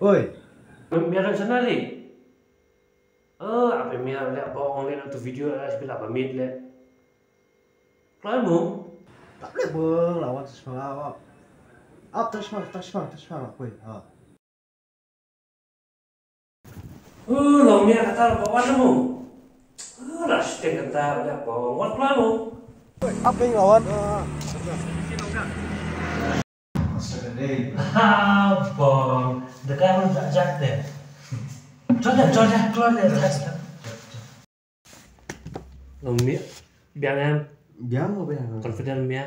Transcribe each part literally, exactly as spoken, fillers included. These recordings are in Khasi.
Oi. Mia rat sana li. Oh, apa mia le ba ong le tu video la bila ba mit le. Kloi mo. Tak le bong lawan sesma. Ap tak sma, tak sma, tak sma koi. Ha. Uh, long mia kata ba wan mo. Uh, la stek kata ba wan kloi mo. Ap ing lawan. Ha, bong. Dekat ru jak jak te. Jol ya, jol ya, kloi ya. Long mia, biang em. Biang ko biang. Confident mia.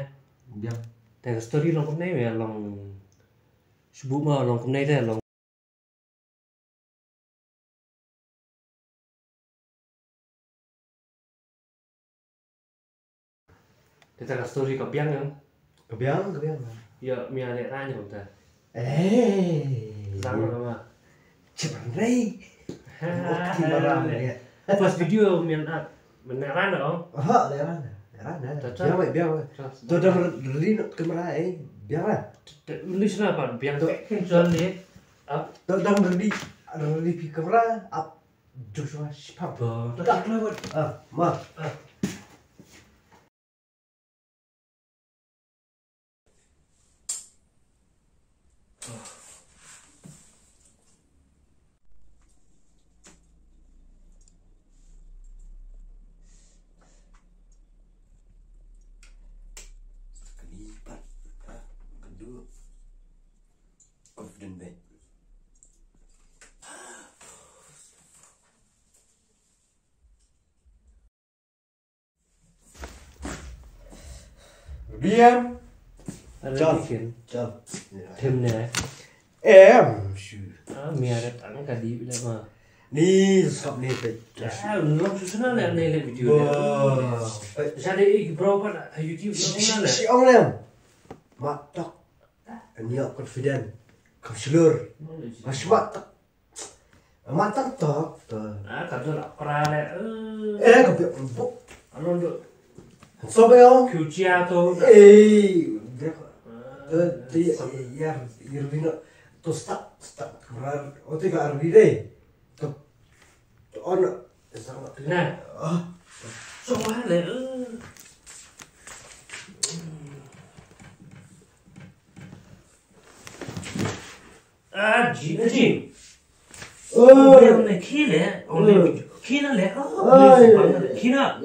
Biang. Te story long kumne mia long. Shu buh ma long kumne te long. Te ka story ka biang em. Ka biang, ka biang. Ya, mia le rang kumta. Eh. Zang ma. Chipan rei. Okti marang ya. Pas video mian at. Meneran dong. Aha, leran. Leran. Biang wei, biang wei. To dang ri nok kamera eh. Biang lah. Menulis na pan biang. To jol ni. Ap. To dang ri ri pi kamera ap. Joshua Sipap. To tak lewat. Ah, ma. Kalipat. Kedua. Confident back. Biam. Chal. Chal. Tim ne. Em. Shu. Ah, mia rat ang ka di bila ma. Ni sap ni pe. Ah, long su sana le ne le video. Jadi bro pa ha YouTube long na le. Si ong le. Matok. Ni confident. Kam shlur. Mas matok. Matang tok to. Ah, ka dol pra le. Eh, ka biak buk. Alon do. So beo. Future to. Eh, biak. To ti yar yar bino. To stop stop. Rar. O ti ka arbi dei. To to on. Sang na. Na. Ah. So wa le. Ah, Jin, Jin. Oh. Ong ne khie le, ong ne khie na le. Oh, khie na.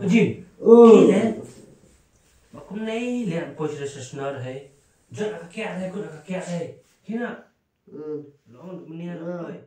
Jin. Oh. Khie le. Ba kum nei le an poi sra sra snar hai. Jot ka kya hai, kun ka kya hai. Khie na. Hmm. Long menia na poi.